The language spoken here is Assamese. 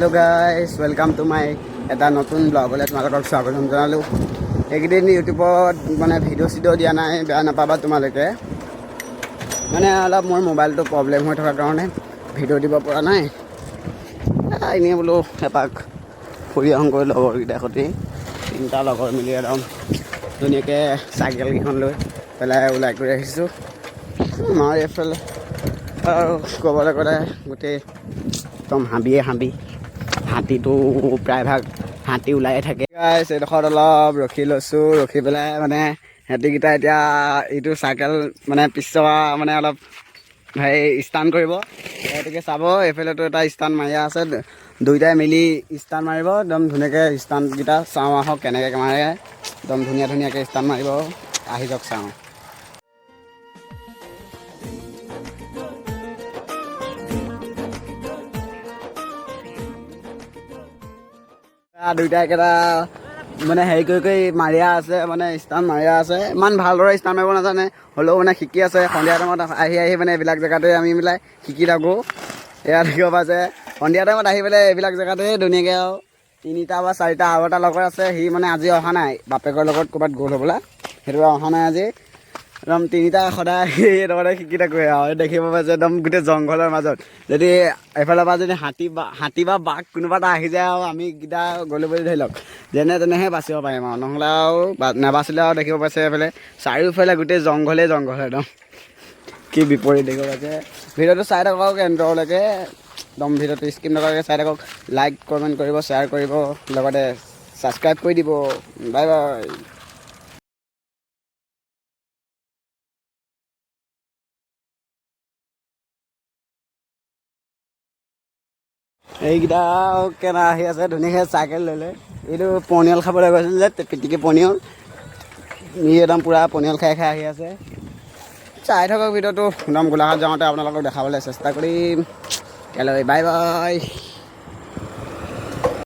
Hello guys, welcome to my এটা নতুন ব্লগলৈ তোমালোকক স্বাগতম জনালোঁ। এইকেইদিন ইউটিউবত মানে ভিডিঅ' চিডিঅ' দিয়া নাই, বেয়া নাপাবা তোমালোকে। মানে অলপ মোৰ মোবাইলটো প্ৰব্লেম হৈ থকাৰ কাৰণে ভিডিঅ' দিব পৰা নাই। এনেই বোলো এপাক ফুৰি আহোঁগৈ লগৰকেইটাৰ সৈতে। তিনিটা লগৰ মিলি একদম ধুনীয়াকৈ চাইকেলকেইখন লৈ পেলাই ওলাই কৰি আহিছোঁ। আমাৰ এইফালে আৰু ক'বলৈ গ'লে গোটেই একদম হাবিয়ে হাবি। হাতীটো প্ৰায়ভাগ হাতী ওলায়ে থাকে। Guys, এইডোখৰত অলপ ৰখি লৈছোঁ। ৰখি পেলাই মানে সিহঁতিকেইটা এতিয়া এইটো চাইকেল মানে পিছৰ মানে অলপ হেৰি ষ্টাণ্ট কৰিব, গতিকে চাব। এইফালেতো এটা ষ্টাণ্ট মাৰিয়া আছে। দুইটাই মিলি ষ্টাণ্ট মাৰিব একদম ধুনীয়াকৈ। ষ্টাণ্টকেইটা চাওঁ আহক কেনেকৈ মাৰে। একদম ধুনীয়া ধুনীয়াকৈ ষ্টাণ্ট মাৰিব। আহি যাওক, চাওঁ। দুইটা একেটা মানে হেৰি কৰি কৰি মাৰিয়া আছে, মানে ষ্টাণ্ট মাৰিয়া আছে। ইমান ভালদৰে ষ্টাণ্ট মাৰিব নাজানে, হ'লেও মানে শিকি আছে। সন্ধিয়া টাইমত আহি আহি মানে এইবিলাক জেগাতে আমি মিলাই শিকি থাকোঁ। এয়া দেখিব পাইছে, সন্ধিয়া টাইমত আহি পেলাই এইবিলাক জেগাতে ধুনীয়াকৈ। আৰু তিনিটা বা চাৰিটা আৰু এটা লগৰ আছে, সি মানে আজি অহা নাই, বাপেকৰ লগত ক'ৰবাত গ'ল হ'বলা, সেইটো অহা নাই আজি। একদম তিনিটা সদায় এইডোখৰতে শিকি থাকোঁ। আৰু দেখিব পাইছে, একদম গোটেই জংঘলৰ মাজত যদি এইফালৰ পৰা যদি হাতী বা বাঘ কোনোবা এটা আহি যায় আৰু আমি কেইটা গ'লো বুলি ধৰি লওক, যেনে তেনেহে বাচিব পাৰিম আৰু নহ'লে আৰু নাবাচিলে আৰু। দেখিব পাইছে, এইফালে চাৰিওফালে গোটেই জংঘলেই জংঘল একদম। কি বিপৰীত দেখিব পাইছে। ভিডিঅ'টো চাই থাকক এণ্ডলৈকে, একদম ভিডিঅ'টো স্কিপ নকৰাকৈ চাই থাকক। লাইক, কমেণ্ট কৰিব, শ্বেয়াৰ কৰিব, লগতে ছাবস্ক্ৰাইব কৰি দিব। Bye bye. এইকেইটা কেনা আহি আছে ধুনীয়াকৈ চাইকেল লৈ লৈ। এইটো পনিয়ল খাবলৈ গৈছিল যে, পিটিকি পনিয়ল, ই একদম পূৰা পনিয়ল খাই খাই আহি আছে। চাই থাকক ভিডিঅ'টো একদম। গোলাঘাট যাওঁতে আপোনালোকক দেখাবলৈ চেষ্টা কৰিম। তেতিয়ালৈ বাই বাই।